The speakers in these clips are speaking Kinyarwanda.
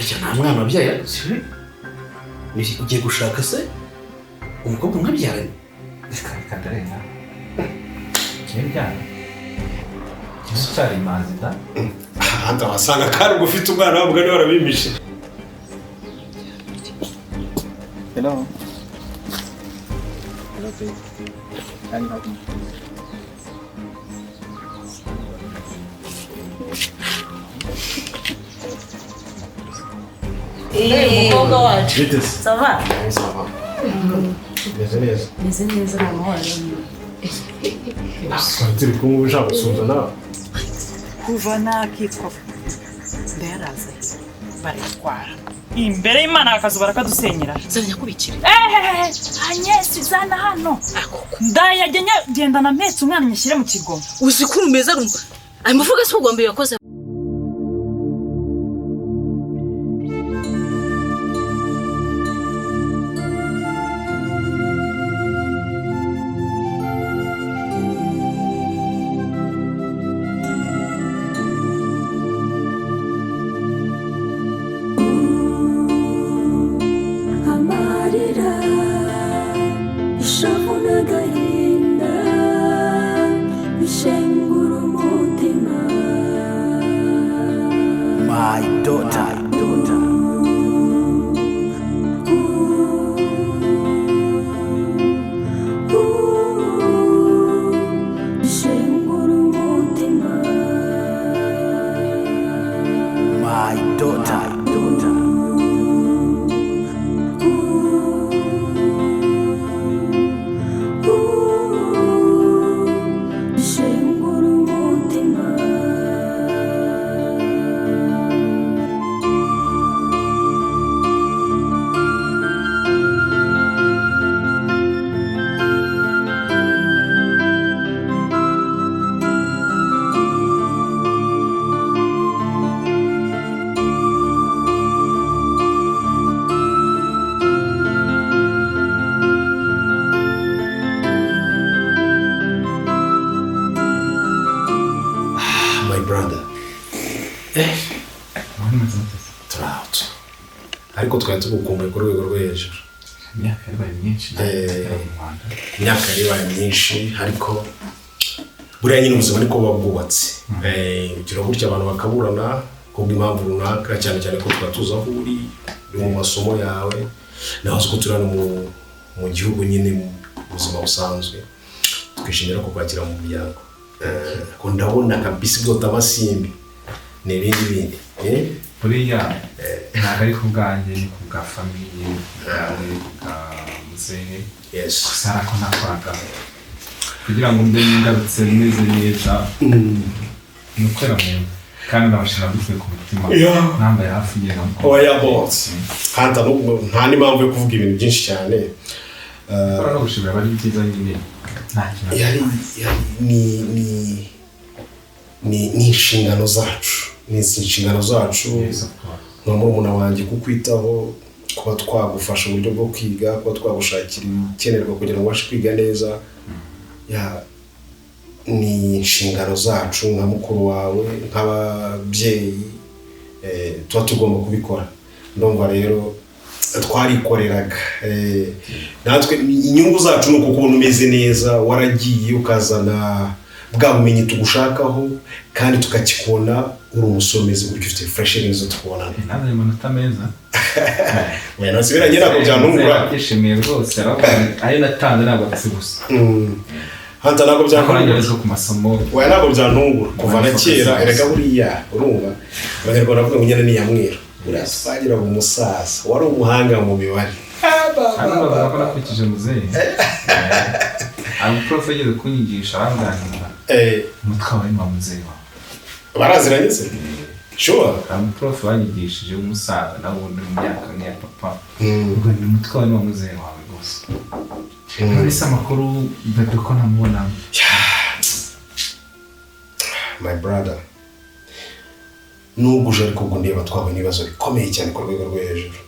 Harya nta mwana wabyaye, ugiye gushaka se umukobwa mwabyaranye? Reka, reka, ndarenga kibyara cyari imanzi da. Ahandi wasanga kandi ubwo ufite umwana w'umugani warabimishe. Hello. Hello, babe. I'm happy. Umukobwa wacu. Bite se? Ça va? Ça va. Meze neza. Meze neza, ni amahoro. Twari turi kumwe, uba ushaka gusuhuza nawe. Kuva nakitwa ndayaraza barayatwara Imbere y'Imana akazu barakadusenyera. Zana nyakubikire. Ehehe, Agnes, zana hano. Ndayajya ngendana mpetse umwana nyishyire mu kigo. Uzi ko urumeza rumva ayo mavuga si ubwa mbere yakoze. Amarira, ishavu n'agahinda bishengura umutima. My daughter. Daughter. Bishengura umutima. My daughter. Daughter. Bishengura umutima. My brother. Mwari meze mute se? Turaho, ariko twari tugukumbuye ku rwego rwo hejuru. Imyaka yabaye myinshi Eh. mu Rwanda. Imyaka yari ibaye myinshi, ariko buriya nyine ubuzima niko buba bwubatse. Ugira gutya abantu bakaburana kubw'impamvu runaka, cyane cyane ko tuba tuzi aho uri, uri mu masomo yawe, naho uzi ko turi hano mu gihugu nyine mu buzima busanzwe. Twishimira kukwakira mu muryango. Ko ndabona kabisa ibwota amasimbi ni ibindi bindi, eh? Buriya ntabwo ari ku bwanjye, ni ku bwa famille, ku bwawe, ku bwa muzehe. Gusa hari ako nakoraga kugira ngo mbe ngarutse meze neza, ni ukwera mu kandi ndabashira mbikuye ku mutima. Nambaye hafi ngiye nkamukora. Oya bose hanta nta n'impamvu yo kuvuga ibintu byinshi cyane. Gukora no gushimira aba ari byiza nyine, nta kintu. Yari ni inshingano zacu, ni inshingano zacu. Yes, of course. Nka murumuna wanjye kukwitaho, kuba twagufasha uburyo bwo kwiga, kuba twagushakira ibikenerwa kugira ngo ubashe kwiga neza, ya ni inshingano zacu nka mukuru wawe, nk'ababyeyi, tuba tugomba kubikora. Ndumva rero twarikoreraga. Natwe inyungu zacu ni ukukubona umeze neza, waragiye ukazana bwa bumenyi tugushakaho, kandi tukakikubona uri umusore umeze gutyo, ufite fresh neza tukubonana. Nazanye amanota meza. Oya, ntasubiranye, ntabwo byantungura. Yarabyishimiye rwose, aravuga ngo ayo natanze ntabwo apfa gusa. Hanta, ntabwo byantungura. Nagerageza ku masomo. Oya, ntabwo byantungura kuva na kera. Erega buriya urumva Abanyarwanda bavuga ngo inyana ni iya mweru. Buriya twagiraga umusaza wari umuhanga mu mibare. Hano bavuga ko nakurikije muzehe. Hari umuprof yigeze kunyigisha aranganira, umutwe wawe ni wa muzehe wawe. Baraziranye se? Sure. Hari umuprof wanyigishije w'umusaza, nawe ubundi mu myaka nk'iya papa. Ubwo ni umutwe wawe ni wa muzehe wawe rwose. None se amakuru bebe ko ntamubona? My brother, nubwo uje, ariko ubwo ndeba twabonye ibibazo bikomeye cyane ku rwego rwo hejuru.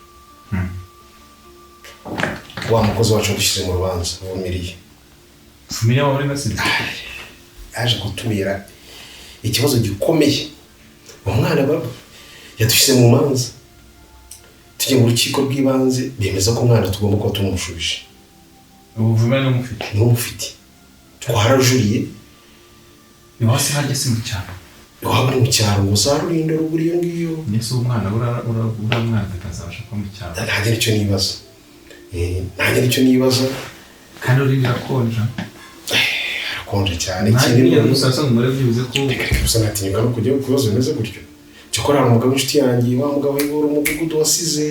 Wa mukozi wacu wadushyize mu rubanza, Vumiriye. Vumilia wa muri Mercedes? Yaje kutubera ikibazo gikomeye. Umwana baba yadushyize mu manza. Tujya mu rukiko rw'ibanze, bemeza ko umwana tugomba kuba tumushubije. Ubuvume n'umufite. N'umufite, twarajuriye. Iwawe se harya si mu cyaro? Iwabo ni mu cyaro, ngo za Rulindo ruguru iyo ngiyo. Mbese uwo mwana uriya mwana azabasha kuba mu cyaro? Nanjye nicyo nibaza. Nanjye nicyo nibaza. Kandi uri birakonja. Harakonja cyane. Nanjye nigeze gusa asanga umugore byibuze ko Reka gusa natinyuka no kujya ku bibazo bimeze gutyo. Cyakora hari umugabo w'inshuti yanjye, wa mugabo wibura umudugudu wasize,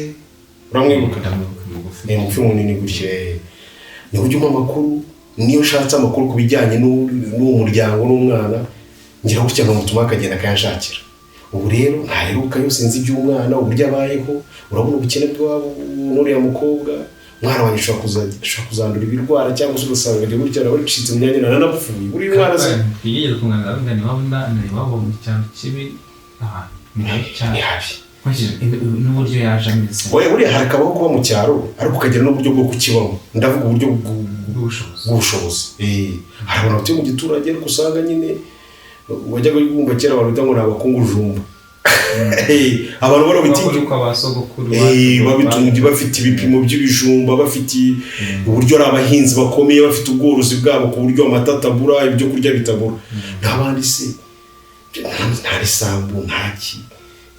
uramwibuka? Ndamwibuka, mugufi. Ni mugufi munini gutya. Niwe ujya umpa amakuru. Niyo ushatse amakuru ku bijyanye n'uwo muryango n'umwana, ngira gutya nkamutuma akagenda akayanshakira. Ubu rero ntaheruka yose, nzi iby'umwana uburyo abayeho. Urabona ubukene bw'iwabo n'uriya mukobwa. Umwana wanjye ashobora kuzandura ibirwara, cyangwa se ugasanga agiye gutya nawe acitse mu myanya, naranapfuye buriya umwana se. Yigeze kunganira avuga ni iwabo ni iwabo mu cyaro kibi, ahantu ni habi cyane. Ni habi. Nkurikije n'uburyo yaje ameze. Oya, buriya harakabaho kuba mu cyaro, ariko ukagira n'uburyo bwo kukibamo. Ndavuga uburyo bw'ubushobozi. Bw'ubushobozi. Hari abantu batuye mu giturage, ariko usanga nyine wajyaga wumva kera abantu bita ngo ni abakungujumba. Abantu bano Bakora biti uko abasogokuru babitunze, bafite ibipimo by'ibijumba, bafite uburyo ari abahinzi bakomeye, bafite ubworozi bwabo ku buryo amata atabura, ibyo kurya bitabura. N'abandi se nta isambu, nta ki.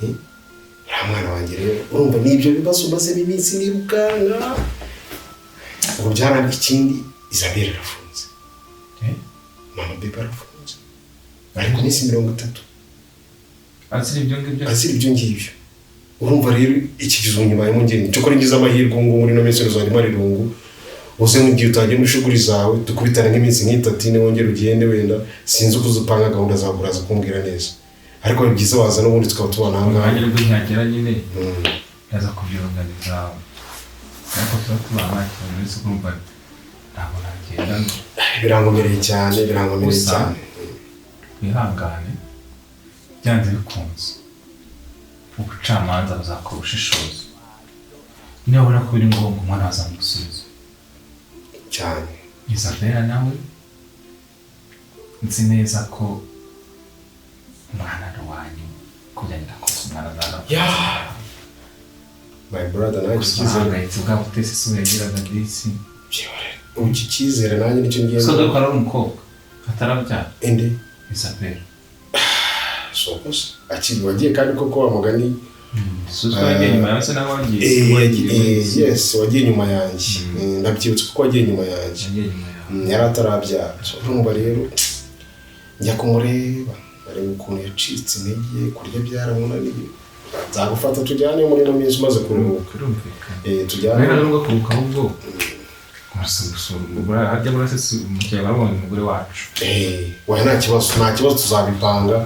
Uriya mwana wanjye rero, urumva ni ibyo bibazo mazemo iminsi nirukanka. Ubu byarangiye. Ikindi, Isabelle arafunze. Mama bebe arafunze, ari ku minsi 30. Azira ibyo ngibyo. Azira ibyo ngibyo. Urumva rero iki kizungu nyuma ngeni. Cyokora ngize amahirwe ngo muri ino minsi uzajya umara irungu, uze mu gihe utagiye muri shuguri zawe, dukubitane nk'iminsi nk'itatu ine, wongere ugende. Wenda sinzi uko uzupanga gahunda zawe, uraza kumbwira neza, ariko ni byiza waza n'ubundi tukaba tubana aha ngaha. Umwanya nibwo ntihagera nyine, yaza kubyunganiza, ariko tuba tubana cyane uretse urumva ntabwo nagenda. Birankomereye cyane, birankomereye Gusa, cyane. Wihangane, byanze bikunze ubucamanza buzakora ubushishozi. Niba ubona ko biri ngombwa, umwana bazamusubiza. Cyane. Isabella nawe nzi neza ko umwana ari uwanyu, ko byagenda kose umwana azagaruka. Yeah. My brother, nanjye Gusa icyizere ahangayitse bwa butesi se yagiraga disi. Ubu iki cyizere nanjye nicyo ngiye. Gusa dore ko ari umukobwa atarabyara. Inde? Isabella. Soko se akiri wagiye kandi koko wa mugani. Suzi ko wagiye nyuma yawe se nawe wagiye? Yes, wagiye nyuma yanjye. Ndabyibutse kuko wagiye nyuma yanjye. Wagiye nyuma yawe. Yari atarabyara. So, urumva rero njya kumureba, areba ukuntu yacitse intege, kurya byaramunaniye. Nzagufata tujyane muri ino minsi umaze kuruhuka. Birumvikana. Tujyane. Rero nubwo kuruhuka, ahubwo gusura harya burase mu kiyaga babonye umugore wacu. Oya, nta kibazo, nta kibazo, tuzabipanga.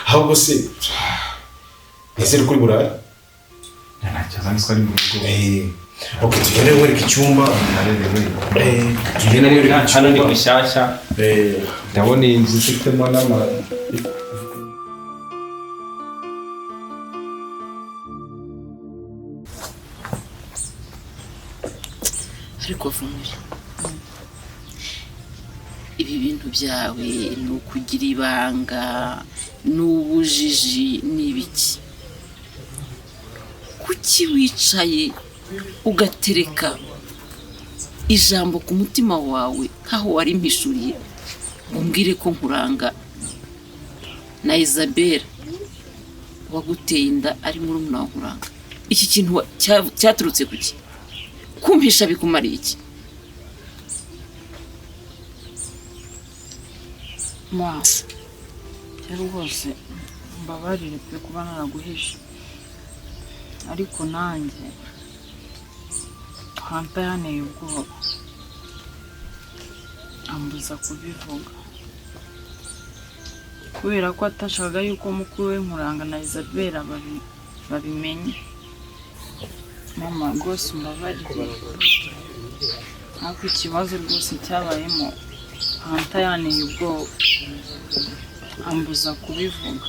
Ahubwo se nizere kuri burare? Nta kibazo, nzi ko ari mu rugo. Ok, tugende nkwereka icyumba. Tugende nkwereka Hano ni icyumba. mushyashya. Ndabona iyi nzu ifitemo n'ama Ariko Vumera, ibi bintu byawe ni ukugira ibanga, ni ubujiji, ni ibiki? Kuki wicaye ugatereka ijambo ku mutima wawe nk'aho wari mpishuriye ngo umbwire ko Nkuranga na Isabella waguteye inda ari murumuna wa Nkuranga? Iki kintu cyaturutse ku ki? Kumpisha bikumariye iki? Ma, rero rwose mbabarire pe kuba naraguhishe, ariko nanjye Hanta yanteye ubwoba ambuza kubivuga, kubera ko atashakaga yuko mukuru we Nkuranga na Isabella babimenye. Mama, rwose umbabarire, ariko ikibazo rwose cyabayemo, Hanta yanteye ubwoba ambuza kubivuga.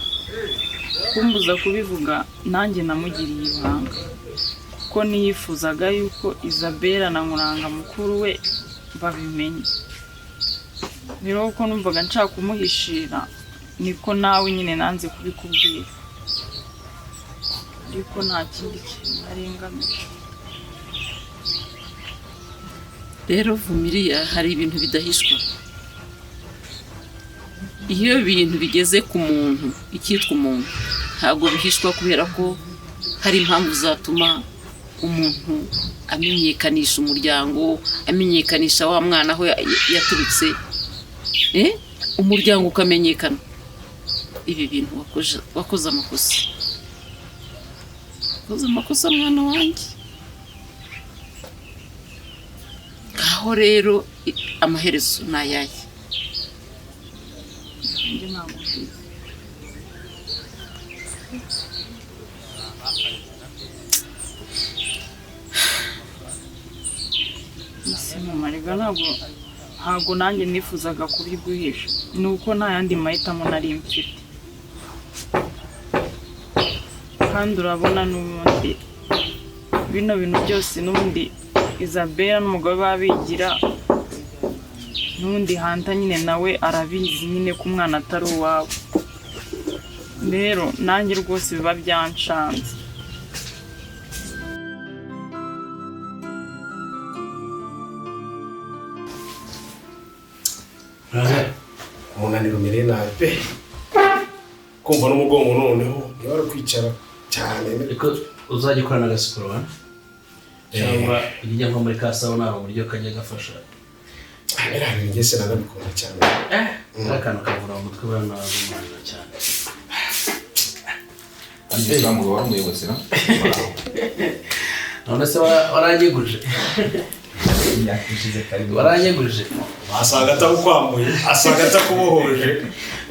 Kumbuza kubivuga, nanjye namugiriye ibanga, kuko niyifuzaga yuko Isabella na Nkuranga mukuru we babimenye. Rero kuko numvaga nshaka kumuhishira, niko nawe nyine nanze kubikubwira. Ariko nta kindi kintu nari ngamije. Rero Vumiriya, hari ibintu bidahishwa. Iyo ibintu bigeze ku muntu, icyitwa umuntu ntabwo bihishwa, kubera ko hari impamvu zatuma umuntu amenyekanisha umuryango, amenyekanisha wa mwana aho yaturutse, umuryango ukamenyekana. Ibi bintu wakoze amakosa, wakoze amakosa mwana wanjye. Ngaho rero amaherezo ni ayahe? Nanjye ntabwo mbizi. Ese mama, rega ntabwo nanjye nifuzaga kubiguhisha, ni uko nta yandi mahitamo nari mfite. Kandi urabona n'ubundi bino bintu byose, n'ubundi Isabella n'umugabo we baba bigira, n'ubundi Hanta nyine nawe arabizi nyine ko umwana atari uwabo. Rero nanjye rwose biba byanshanze. Umunaniro umereye nabi pe, kumva n'umugongo noneho niba ari kwicara cyane. Ariko uzajya ukorana agasiporo wa cyangwa ujya nko muri ka sauna, uburyo kajya gafasha. Biriya bintu njye sinanabikunda cyane. Kariya kantu kavura mu mutwe buriya n'umunaniro cyane. Uriya mugabo wari umuyobozi no? None se waranyeguje? Imyaka ishize karibu. Waranyeguje. Asanga atakukwambuye, asanga atakubohoje.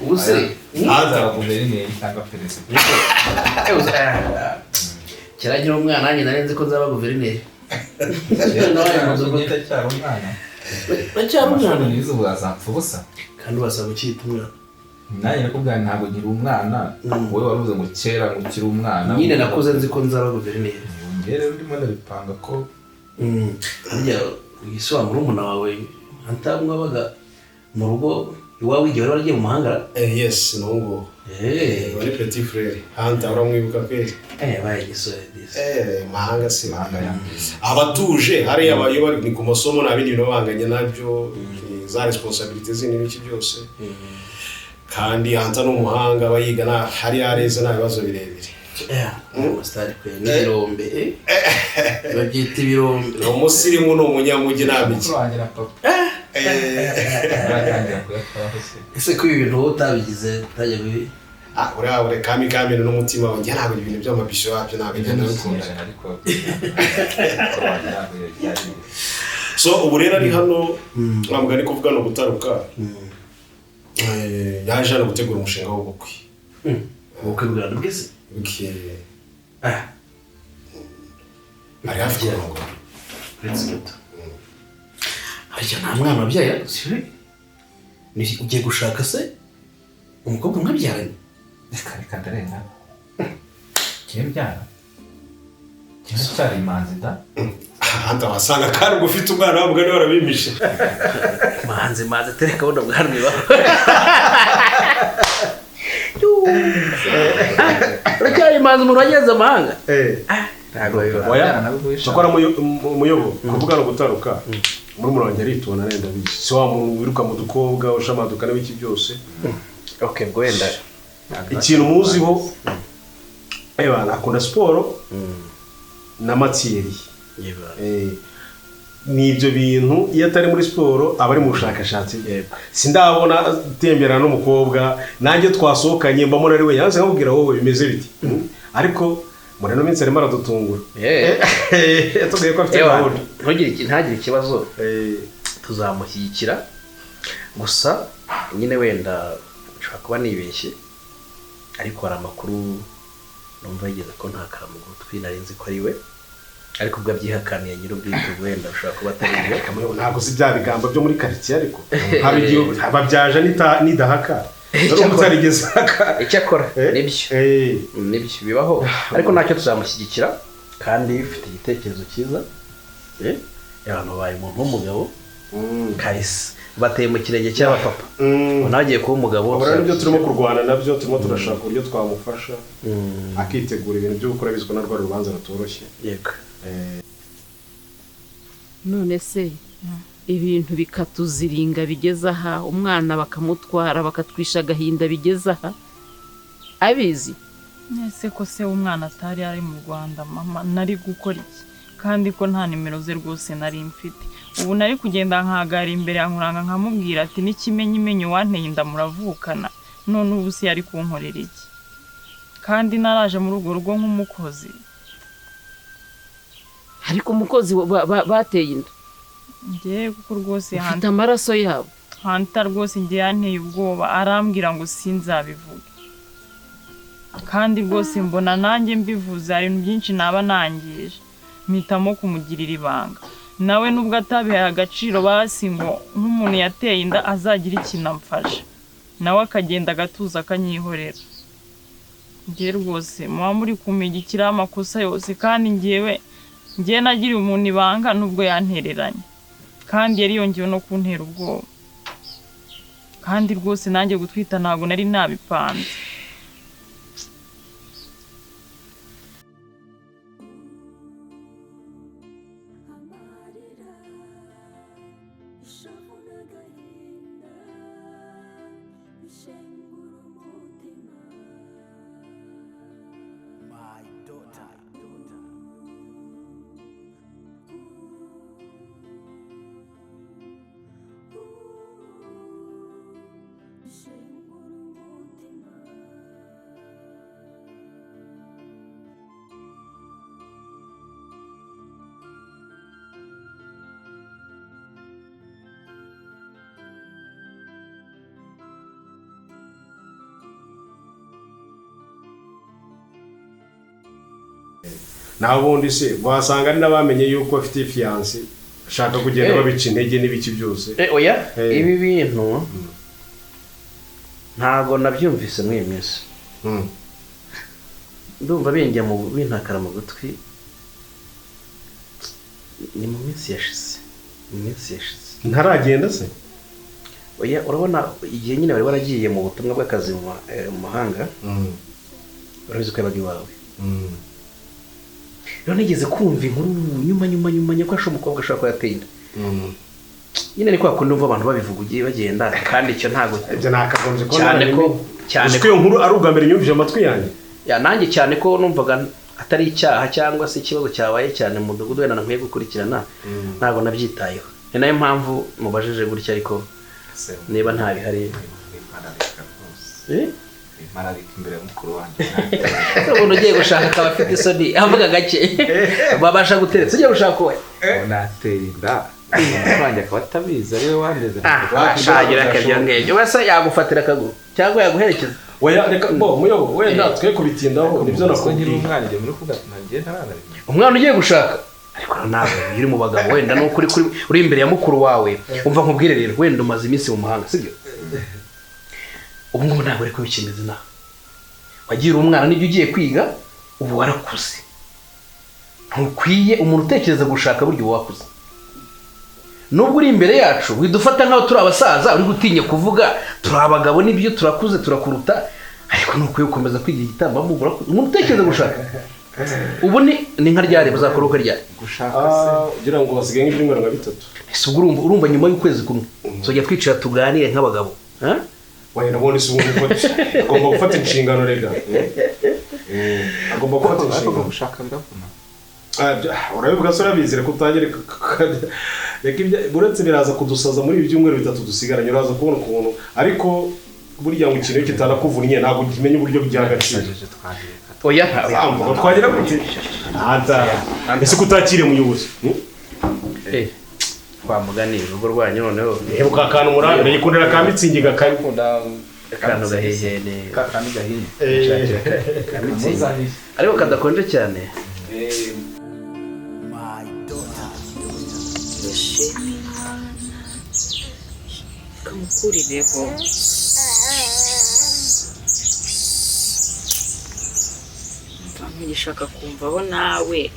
Ubu se Azaba guverineri cyangwa perezida. Kera nkiri umwana nanjye nari nzi ko nzaba guverineri. Ndacyari umwana. Uracyari umwana? Amashuri nize ubu azapfa ubusa. Kandi wasaba ukiyita umwana. Nanjye nakubwira ntabwo nkiri umwana. Wowe waruvuze ngo kera ngo ukiri umwana. Nyine nakuze nzi ko nzaba guverineri. Njye rero ndimo ndabipanga ko Burya isi wa murumuna wawe Hanta mwabaga mu rugo iwawe igihe wari waragiye mu mahanga? Yes, ni uwo nguwo. Wari petit frere. Hanta uramwibuka kweli? Yabaye igisore disi. Mahanga si abatuje hariya iyo bari ni ku masomo, nta bindi bintu babanganye nabyo, za responsabilité zindi n'iki byose. Kandi Hanta ni umuhanga, aba yiga hariya areze nta bibazo birebire. Umusitari kwe n'ibirombe, babyita ibirombe. Ni umusirimu, ni umunyamujyi, nta biki. Mukuru wanjye na papa. Baratangira kuyakoraho se. Ese ko ibi bintu wowe utabigize utajya bibi? Uriya ure kami kami n'umutima wanjye, ntabwo ibintu by'amabisho wabyo ntabwo Ibyo ngenda ni bikunda. ikinyejana ariko mukuru wanjye ntabwo byari. So ubu rero ari hano, nta mugani kuvuga ni ugutaruka. Yaje hano gutegura umushinga w'ubukwe. Ubukwe bwawe bwese? Ari hafi kurongora. Uretse gato. Harya nta mwana wabyaye, si we? Ugiye gushaka se umukobwa mwabyaranye? Reka reka ndarenga. Ngiye mbyara. Ngiye ndacyari imanzi da. Hanta wasanga kandi ubwo ufite umwana wabwo niwe warabimishe. Manzi manzi tereka buno bwanwa ibaho. Uracyari imanzi umuntu wagenze amahanga? Ntabwo bibaho. Oya, cyakora muyobo kuvuga no gutaruka murumuna wanjye aritona nenda bizi. Si wa muntu wiruka mu dukobwa ushamaduka n'ibiki byose. Okay, ubwo wenda ikintu muziho akunda siporo na matiyeri. Ni ibyo bintu iyo atari muri siporo aba ari mu bushakashatsi. Sindabona atemberana n'umukobwa, nanjye twasohokanye mbamona ari wenyine, yanze nkamubwira wowe bimeze biti. Ariko muri ino minsi arimo aradutungura. Yatubwiye ko afite gahunda. Ntagire ikibazo, tuzamushyigikira. Gusa nyine wenda nshobora kuba nibeshye, ariko hari amakuru numva yigeze ko nta karamu gutwi nari nzi ko ari we, ariko ubwo abyihakaniye nyir'ubwite wenda ushobora kuba atari we. Ntabwo si bya bigambo byo muri karitsiye, ariko haba igihe babyaje nidahaka. Icyakora nibyo bibaho, ariko ntacyo tuzamushyigikira. Kandi ufite igitekerezo cyiza, abantu babaye umuntu w'umugabo kahise. Bateye mu kirenge cy'abapapa. Nawe agiye kuba umugabo. Ubwo nibyo turimo kurwana nabyo, turimo turashaka uburyo twamufasha akitegura ibintu byo gukora bizwa na rwa rubanza rutoroshye. Yego. None se ibintu bikatuziringa bigeze aha, umwana bakamutwara bakatwisha agahinda bigeze aha, abizi Ese ko se umwana atari ari mu Rwanda mama, nari gukora iki? Kandi ko nta nimero ze rwose nari mfite. Ubu nari kugenda nkahagara imbere ya Nkuranga nkamubwira ati n'ikimenyimenyi wanteye inda muravukana, none ubu se yari kunkorera iki? Kandi naraje muri urwo rugo nk'umukozi. Ariko umukozi bateye inda Njye kuko rwose ufite amaraso yabo. Hanta rwose njye yanteye ubwoba, arambwira ngo sinzabivuge. Kandi rwose mbona nanjye mbivuze hari ibintu byinshi naba nangije, mpitamo kumugirira ibanga. Nawe nubwo atabihaye agaciro basi ngo nk'umuntu yateye inda azagira ikintu amfasha, nawe akagenda agatuza akanyihorera. Njye rwose muba muri kumigikiraho amakosa yose, kandi njyewe njye nagiriye umuntu ibanga nubwo yantereranye, kandi yari yongewe no kuntera ubwoba. Kandi rwose nanjye gutwita ntabwo nari nabipanze. My daughter. Naho ubundi se wasanga ari n'abamenye yuko afite fiancé ashaka kugenda babica intege n'ibiki byose. Oya, ibi bintu ntago nabyumvise muri iyi minsi. Ndumva binjya mu bintakara mu gutwi. Ni mu minsi yashize. Mu minsi yashize. Ntaragenda se? Oya, urabona igihe nyine bari baragiye mu butumwa bw'akazi mu mahanga. Urabizi ko yabaga iwawe. Rero nigeze kumva inkuru nyuma nyako asho umukobwa ashaka ko yateye inda. Nyine ni kwa kundi umva abantu babivuga ugiye bagenda, kandi icyo ntago ibyo nakagombye ko cyane ko cyane ko iyo nkuru ari ubwa mbere nyumvije amatwi yanjye. Ya nanjye cyane ko numvaga atari icyaha cyangwa se ikibazo cyabaye cyane mu mudugudu wenda nkwiye gukurikirana, ntago nabyitayeho. Ni nayo mpamvu mubajije gutya, ariko niba nta bihari mararika imbere ya mukuru wanjye. Umuntu ugiye gushaka akaba afite isoni avuga gake babasha guteretsa ugiye gushaka we nateye inda mukuru wanjye akaba atabizi ariwe wandeze. Ashagira akabyo ngibyo wese yagufatira akaguru cyangwa yaguherekeza. Oya reka bo muyobo wenda twe kubitindaho nibyo nakubwiye. Umwana igihe muri kuvuga ntagiye ntaranarira umwana ugiye gushaka, ariko nawe uri mu bagabo wenda nuko uri uri imbere ya mukuru wawe. Umva nkubwire rero, wenda umaze iminsi mu mahanga sibyo? Ubu ngubu ntabwo ariko bikimeze nawe. Wagira umwana nibyo ugiye kwiga, ubu warakuze. Ntukwiye umuntu utekereza gushaka buryo wakuze. Nubwo uri imbere yacu widufata nkaho turi abasaza uri gutinya kuvuga, turi abagabo nibyo turakuze turakuruta, ariko nukwiye gukomeza kwiga igitambambuga. Umuntu utekereza gushaka ubu ni nka ryari bazakora uko ryari gushaka se ugira ngo basigaye nk'ibyumweru nka bitatu. Ese ubwo urumva nyuma y'ukwezi kumwe tuzajya twicara tuganire nk'abagabo. Wenda ubundi si ubundi agomba gufata inshingano rega. Agomba gufata inshingano. Gushaka biravuna. Urabivuga se urabizi, reka utangire reka ibyo uretse biraza kudusaza muri ibi byumweru bitatu dusigaranye, uraza kubona ukuntu. Ariko burya ngo ikintu kitanakuvunnye ntabwo ukimenya uburyo by'agaciro. Oya ntabwo twagira gute. Ese kutakire muyobozi twamuganira urugo rwanyu noneho. Hebuka akantu murambe yikundira ka mitsingi gakabikunda akantu gahehene akantu gahiye ka mitsingi ariko kadakonje cyane. My daughter. Kamukurireho ntugishaka kumva abo nawe.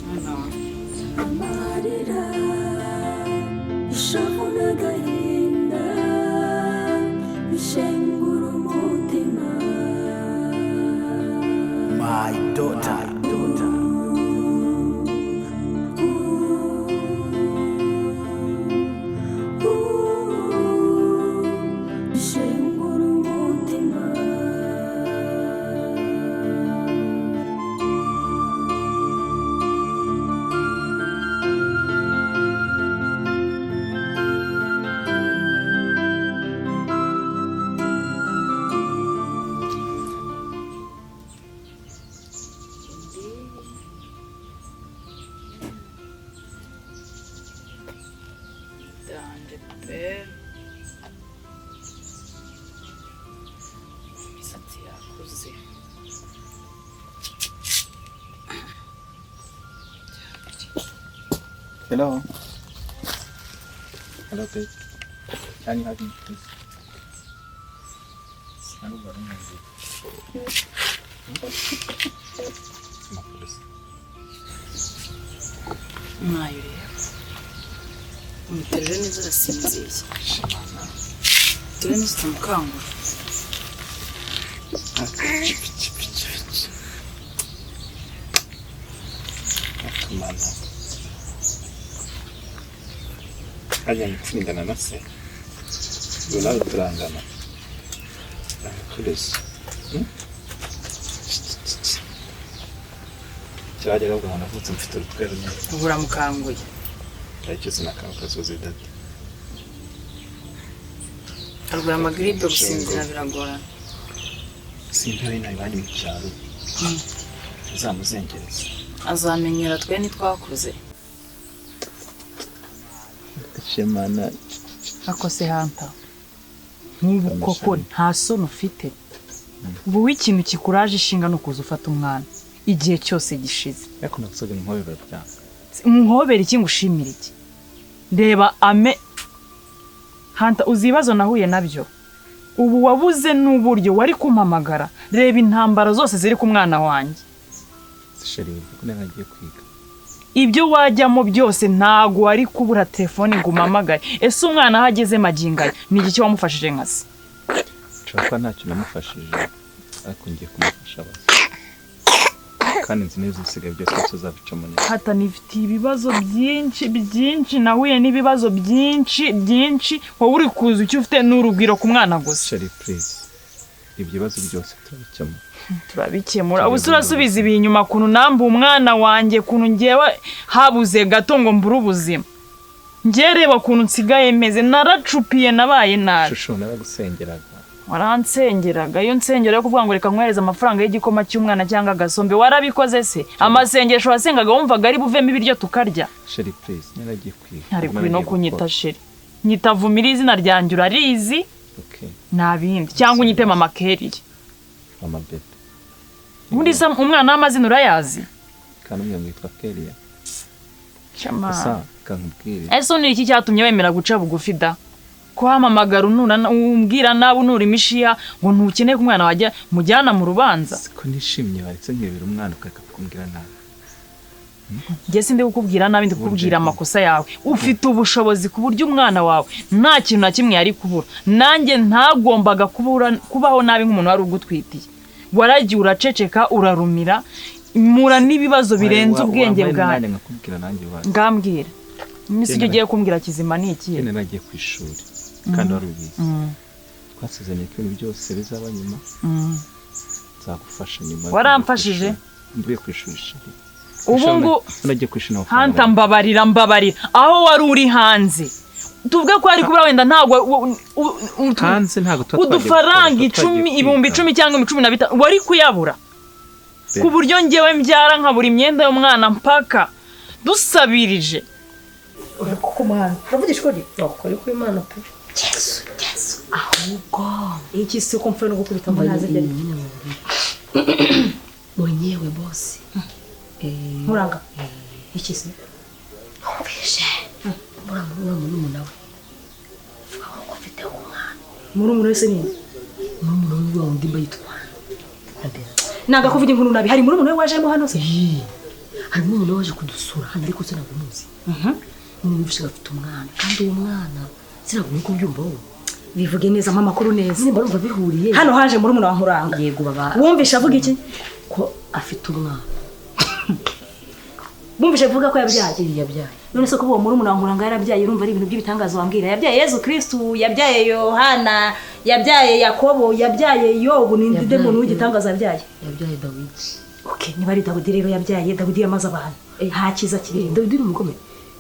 Mwana wanjye. Amarira, ishavu n'agahinda bishengura umutima. My daughter. Bishengura umutima. Danje pe, imisatsi yakuze. Hello. Hello, babe. Can you have me, please? Mwayo rero umuterure neza, arasinziye. Ture neza, utamukangura. Atumana. Hajya gupfundana na se. Ubu nawe turangana. Arakureze. Kiragera ubwo navutse mfite urutwe runini. Ubu uramukanguye? Aricyo sinakamukazozi dada. Arwara amagiripe, gusinzira biragorana. Sintare nawe iwanyu mu cyaro. Uzamuzengereza. Azamenyera, twe ntitwakuze. Shemana. Akose hanta, nk'ubu koko nta soni ufite? Ubu w'ikintu kikuraje ishinga ni ukuza ufata umwana igihe cyose gishize. Ariko nagusaga inkobe barabyanga. Muhobera iki? Ngushimira iki? Reba ame hanta, uzi ibibazo nahuye nabyo? Ubu wabuze n'uburyo wari kumpamagara. Reba intambara zose ziri ku mwana wanjye. Chérie, uzi ko nari nagiye kwiga. Ibyo wajyamo byose, ntago wari kubura telefone ngo umpamagare. Ese umwana aho ageze magingo aya ni igiki wamufashije nka se? Nshobora kuba ntacyo namufashije, ariko ngiye kumufasha basi. Kandi nzi neza ibisigaye byose tuzabicamo neza. Hata nifitiye ibibazo byinshi byinshi, nahuye n'ibibazo byinshi byinshi. Wowe uri kuza, icyo ufite ni urugwiro ku mwana gusa. Chérie, please. Ibyo bibazo byose turabikemura. Turabikemura? Ubu se urasubiza ibi inyuma, kuntu namba umwana wanjye, kuntu ngewe habuze gato ngo mbure ubuzima? Ngewe reba ukuntu nsigaye meze, naracupiye, nabaye nabi. Shusho, naragusengeraga. Waransengeraga? Iyo nsengero yo kuvuga ngo reka nkohereze amafaranga y'igikoma cy'umwana cyangwa agasombe, warabikoze se? Amasengesho wasengaga wumvaga ari buvemo ibiryo tukarya? Chérie, please. Nari nagiye kwiga. Ntari Ubu kuri no naragiye kunyita gukora. Chérie, nyita Vumira, izina ryanjye urarizi. Okay. Nta bindi, cyangwa unyite mama Keriye. Mama bebe. Ubundi se umwana w'amazina urayazi? Kandi umwe ngo yitwa Kelia. Shama. Gusa kankubwire. Ese ubu ni iki cyatumye wemera guca bugufi da? Kuhamamagara unura, umbwira nabi, unura imishiha ngo ntukeneye ko umwana wajya mujyana mu rubanza. Ko nishimye, waretse nkebera umwana ukareka kumbwira nabi. Njye sindi kukubwira nabi, ndi kukubwira amakosa yawe. Ufite ubushobozi ku buryo umwana wawe nta kintu na kimwe yari kubura. Nanjye ntagombaga kubura kubaho nabi nk'umuntu wari ugutwitiye. Waragiye uraceceka, urarumira, mura n'ibibazo birenze ubwenge Wampaye bwawe. umwanya nkakubwira nanjye wazi. Ngambwira iminsi icyo ugiye kumbwira kizima ni ikihe? Njye naragiye ku ishuri kandi wari ubizi. Twasezeranye ko ibintu byose bizaba nyuma. Nzagufasha nyuma. Waramfashije? Mvuye ku ishuri, chérie. Ubu ngu Nagiye ku ishuri n'amafaranga. Hanta, mbabarira, mbabarira. Aho wari uri hanze, tuvuge ko ari kubura wenda ntabwo Hanze ntabwo tuba twagiye udufaranga gukora, tuba 10 twagiye ibihumbi kwiga. 10 cyangwa 15 wari kuyabura, ku buryo ngewe mbyara nkabura imyenda y'umwana mpaka dusabirije? Kuko mwana uravugisha ukuri. Ukuri kw'Imana pe. Yesu, Yesu! Ahubwo iki si uko mfuye no gukubita ngo naze ryari? Mwenyewe bosi. Muranga iki se? Wumvishe muranga murumuna we uvuga ko ufite umwana. Murumuna wese ni Murumuna we wa wundi mba yitwa nanga kuvuga inkuru nabi. Hari murumuna we wajemo hano se? Harimo umuntu waje kudusura hano ariko sinabwo muzi. Numvise afite umwana kandi uwo mwana sinabwo uko byumva wowe. Bivuge neza mama makuru neza. Nimba urumva bihuriye. Hano haje muri umuntu wa Nkuranga. Yego baba. Wumvishe avuga iki? Ko afite umwana. Bumvishe avuga ko yabyaye. Yabyaye. None se ko uwo muri umuntu wa Nkuranga yarabyaye urumva ari ibintu by'ibitangazo wambwira. Yabyaye Yesu Kristu, yabyaye Yohana, yabyaye Yakobo, yabyaye Yobu, ni ndide muntu w'igitangaza yabyaye. Yabyaye Dawidi. Okay, niba ari Dawidi rero yabyaye, Dawidi yamaze abantu. Nta kiza kiri. Dawidi ni umugome.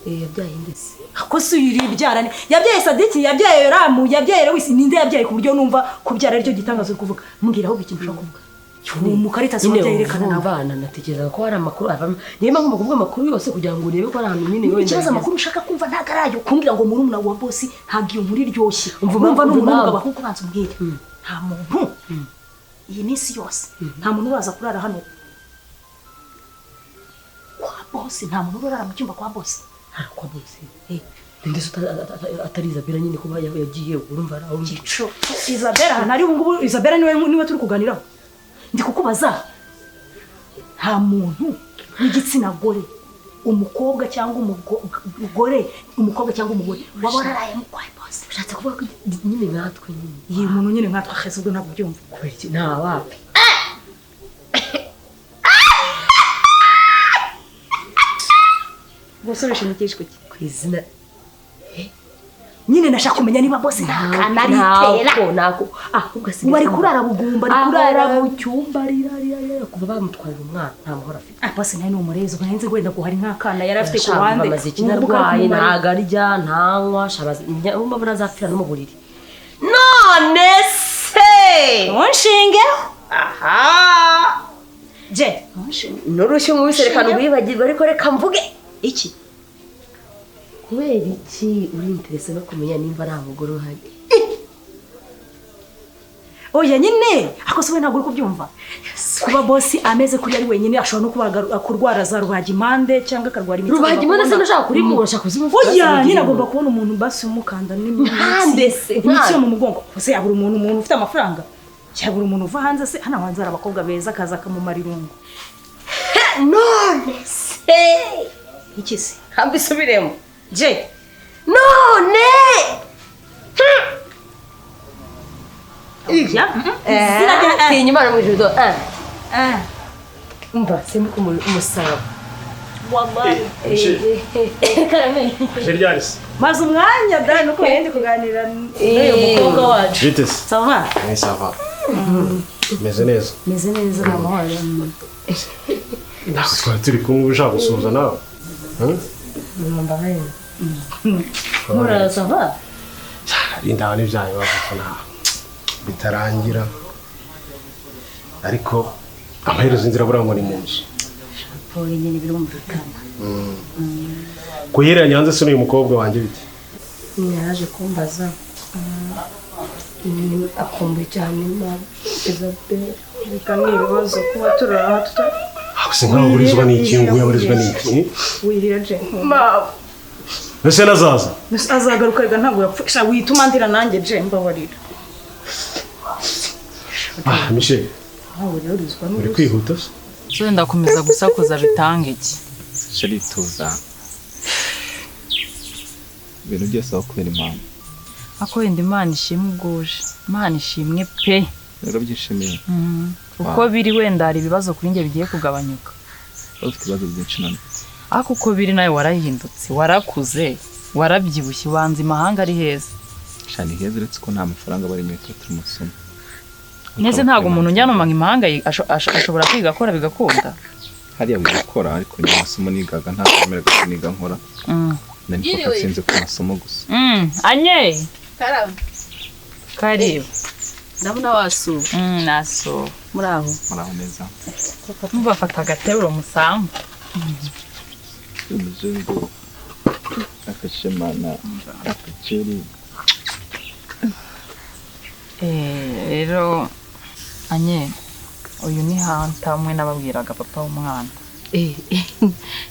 Yabyaye ndetse. Ko si yiribyara ne. Yabyaye Sadiki, yabyaye Yoramu, yabyaye Lewisi, ninde yabyaye ku buryo numva kubyara aricyo gitangazo uri kuvuga. Mbwira aho ikintu ushaka kuvuga. Umukarita se yerekana nawe. Bana natekereza ko hari amakuru avamo. Niyo mpamvu kuvuga amakuru yose kugira ngo urebe ko ari ahantu nyine wenda. Ikibazo amakuru ushaka kumva ntagarayo kumbwira ngo murumuna wa bosi ntabwo iyo nkuru iryoshye. Umva n'umuntu w'umugabo kuko banza umbwire. Nta muntu iyi minsi yose nta muntu uraza kurara hano kwa bosi, nta muntu urara mu cyumba kwa bosi. Kwa bosi. Ndetse atari Isabella nyine kuba yagiye urumva ari aho. Gico. Isabella hano ari ubu Isabella niwe turi kuganiraho. Ndi kukubaza nta muntu w'igitsina gore umukobwa cyangwa umugore umukobwa cyangwa umugore waba wararaye mu kwa bosi. Ushatse kuvuga ko nyine nkatwe nyine. Iyi muntu nyine nkatwe aheze ubwo ntabwo byumva. Kubera iki nta wapi. Gusoresha imikishwe ki? Ku izina nyine nashaka kumenya niba bosi nta kana aritera. Nako ahubwo asigaye ubu ari kurara bugumba, ari kurara mu cyumba rirarira kuva bamutwarira umwana nta mahoro afite. Bosi nawe ni umurezi ubwo nzi wenda ko hari nk'akana yari afite ku ruhande. Amaze ikinarwaye ntago arya ntanywa shabaza umva burazapfira no mu buriri. None se unshinge aha je n'urushyi mu biserekano wibagirwa ariko reka mvuge iki. Kubera iki uri interese no kumenya nimba nta mugore uhari? Oya nyine ako se we ntabwo uri kubyumva. Kuba bosi ameze kuri ari wenyine ashobora no kuba kurwara za rubagimpande cyangwa akarwara imitsi. Rubagimpande se ndashaka kuri mu urashaka kuzimufata. Oya nyine agomba kubona umuntu basi umukanda n'impande se imitsi yo mu mugongo. Se yabura umuntu ufite amafaranga. Yabura umuntu uva hanze se hano hanze hari abakobwa beza akaza akamumara irungu. None se iki se? Hambisubiremo. Je none iya tinya Imana mu ijuru umva simbuka umusaraba wallahi karame Gerliaris maze umwanya da nuko yende kuganira n'uyu mukobwa wacu. Vitesse. Ça va? Oui, ça va. Meze neza. Meze neza na mahoro. Ntabwo turi kumwe ushaka gusuhuza nawe. Mbaye. Mura ça va? Indawa n'ibyayo bafuna bitarangira. Ariko amaherezo inzira burangwa ni mu nzu. Pole nyine birumvikana. Kuhira nyanze se n'uyu mukobwa wanjye bite? Yaje kumbaza. Akumbuye cyane mama Isabella. Reka ni ibibazo kuba turara tuta. Gusa nkaho uburizwa n'iki nguyu aburizwa n'iki? Wirira je. Mama. Mbese nazaza? Azagaruka rega ntabwo yapfusha wituma ndira nanjye je mbabarira. Michel. Aho rero urizwa n'ubusa. Uri kwihuta se? So ndakomeza gusakuza bitanga iki? Sheri tuza. Ibintu byose aho kubera Imana. Ako wenda Imana ishimwe ubwuje. Imana ishimwe pe. Rero byishimiye. Uko biri wenda hari ibibazo kuri nge bigiye kugabanyuka. Ufite ibibazo byinshi none. Ako uko biri nawe warahindutse, warakuze, warabyibushye, wanze imahanga ari heza. Shani heza uretse ko nta mafaranga bari muri twe tumusomo. Neze ntago umuntu njyanoma imahanga ashobora kwiga akora bigakunda. Hariya gukora ariko ni amasomo nigaga nta kwemererwa kuniga nkora. Nari mfata ku masomo gusa. Anye. Karabo. Karibu. Ndabona wasuba. Nasuba. Muraho. Muraho neza. Mubafata agateburo musambu. Umuzungu akashemana akaceri. Rero Anye uyu ni Hanta umwe nababwiraga papa w'umwana.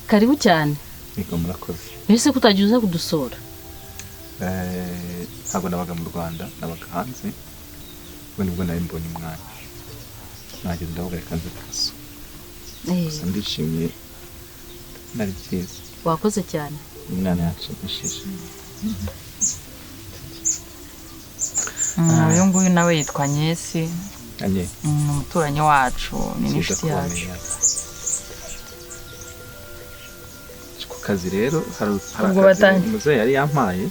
Karibu cyane. Niko murakoze. Mbese kutagiye uza kudusura? Ntabwo nabaga mu Rwanda, nabaga hanze. Ubwo nibwo nari mbonye umwana. Nageze ndavuga reka nze kumusura. Gusa ndishimye Nari byiza. Wakoze cyane. Umwana yanshimishije. Uyu nguyu nawe yitwa Nyesi. Anye. Ni umuturanyi wacu, ni n'inshuti yacu. Ku kazi rero hari akazi muzehe yari yampaye.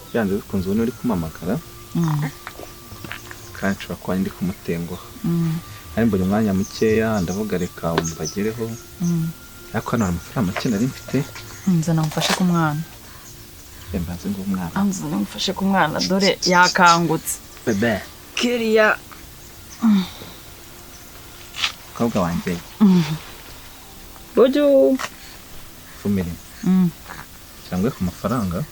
Byanze bikunze ubona uri kumamagara. Kandi nshobora kuba ndi kumutenguha. Nari mbonye umwanya mukeya ndavuga reka mbagereho. Ariko hano hari amafaranga make nari mfite. Nzana mufashe ku mwana. Mbanze ngo umwana. Nzana mufashe ku mwana dore yakangutse. Bebe. Kiriya. Mukobwa wanjye. Bojo. Fumire. Cyangwa ku mafaranga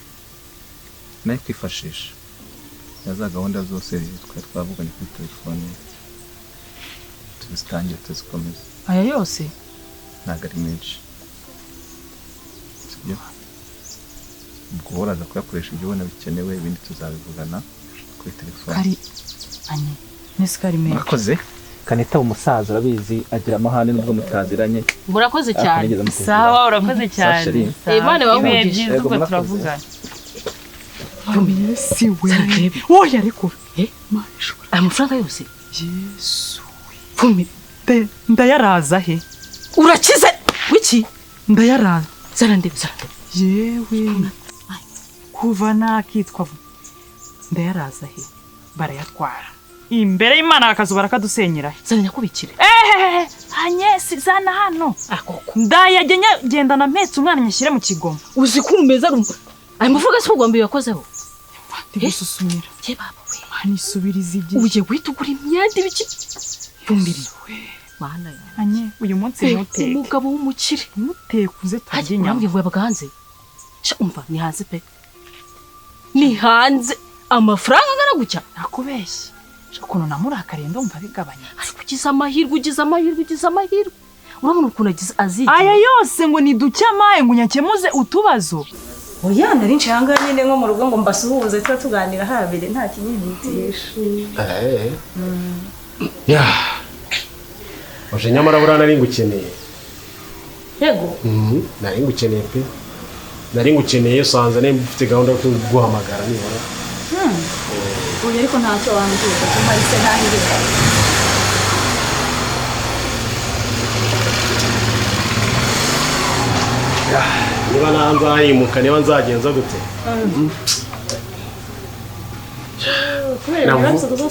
nayo kwifashisha. Ya za gahunda zose twari twavuganye kuri telefone tuzitangira tuzikomeza. Aya yose ntabwo ari menshi. Sibyo? Ubwo uraza kuyakoresha ibyo ubona bikenewe, ibindi tuzabivugana kuri telefone. Kari anye nese kari menshi. Murakoze. Kanita umusaza urabizi agira amahane nubwo mutaziranye. Murakoze cyane. Sawa urakoze cyane. Imana ibahe byiza ubwo turavugana. Si we. Oya ariko. Aya mafaranga yose. Yesu. Fumi. Ndayaraza he? Urakize wiki? Ndayaraza. Zarandebe. Yewe. Kuva nakitwa ndayaraza he? Barayatwara. Imbere y'Imana akazu barakadusenyera. Zana nyakubikire. Anyesi zana hano. Ndayajya genda na mpetse umwana nyishyire mu kigoma. Uzi ko umeza ayo mafaranga si ugomba yakozeho. Ndigususumira. Ye baba we. Anisubiriza igihe. Ugiye guhita ugura imyenda ibiki. Fumbiri. Mana ya. Anye uyu munsi ntuteke. Umugabo w'umukire. Ntuteke uze turye inyama. Urambwiye ngo yabaga hanze. Sha umva ni hanze pe. Ni hanze amafaranga angana gutya. Nakubeshye. Sha ukuntu namurakariye ndumva bigabanya. Ariko ugize amahirwe ugize amahirwe ugize amahirwe. Urabona ukuntu agize azigira. Aya yose ngo ni ducyamaye ngo nyakemuze utubazo. Oya nari nshanga nyine nko mu rugo ngo mbasuhuze tuba tuganira habire nta kinyihutisha. Ya. Oje nyamara burana nari ngukeneye. Yego. Nari ngukeneye pe. Nari ngukeneye sanze nari mfite gahunda yo kuguhamagara nibura. Oya ariko ntacyo wambwira kuko mpari se ntahirika. Niba nzayimuka niba nzagenza gute.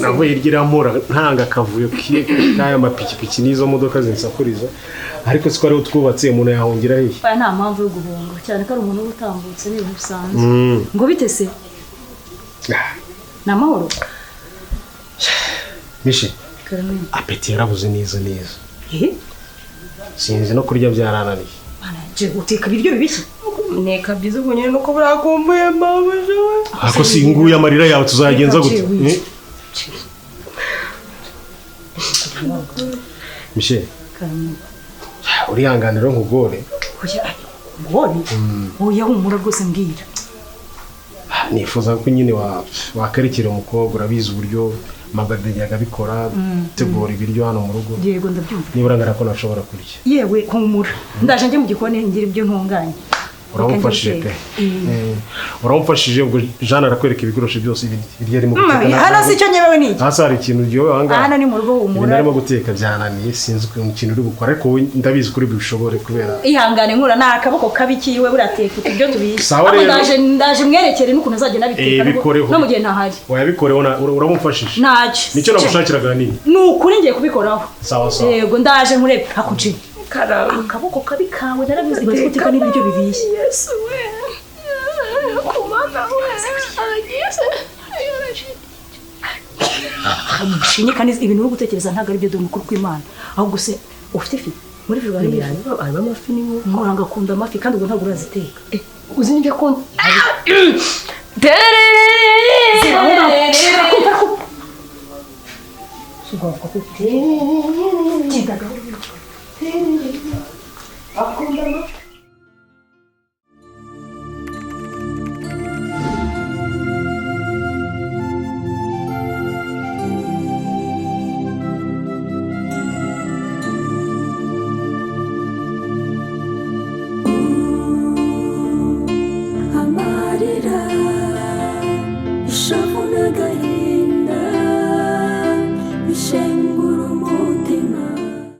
Navuye hirya irampura ntanga akavuyo k'aya mapikipiki n'izo modoka zinsakuriza, ariko siko ariho twubatse umuntu yahungira hehe? Oya nta mpamvu yo guhunga cyane ko ari umuntu uba utambutse ni ibintu bisanzwe. Ngo bite se? Ni amahoro? Mishi, apeti yarabuze neza neza. Sinzi no kurya byarananiye. Uteka ibiryo bibishye? Neka byiza ubwo nyine nuko burakumbuye mama jewe. Ako si nguye amarira yawe tuzagenza gute? Michel. Urihanganira nkugore. Oya ngore. Oya humura rwose mbwira. Nifuza ko nyine wakarekera umukobwa urabizi uburyo Mabade yagabikora tegura ibiryo hano mu rugo. Yego ndabyumva. Nibura ngara ko nashobora kurya. Yewe humura. Ndaje njye mu gikoni ngira ibyo ntunganye. Uramufashije pe. Uramufashije ubwo Jean arakwereka ibikoresho byose ibiryo arimo guteka. Hano si cyo nyemewe ni iki? Hasi hari ikintu uryohewe aha ngaha. Hano ni mu rugo humura. Arimo guteka byananiye sinzi ikintu uri gukora ariko ndabizi kuri bishobore kubera. Ihangane nkura nta akaboko kabi kiwe burateka ibyo tubizi. Ndaje ndaje mwerekere n'ukuntu azagenda abiteka no mu gihe ntahari. Wayabikoreho uramufashije. Ntacyo. Nicyo nagushakiraga nini. Ni ukuri ngiye kubikoraho. Sawa sawa. Yego ndaje nkurebe akuci. Akaboko kabi kawe narabizi bazi guteka n'ibiryo bibishye. Yesu we. Kumana we. Aragize. Mushinyika neza ibintu uri gutekereza ntabwo ari byo dore umukuru kw'Imana. Ahubwo se ufite ifi muri frigo harimo amafi ni nkoranga akunda amafi kandi ubwo ntabwo uraziteka. Uzi n'ibyo akunda. Akunda amafi.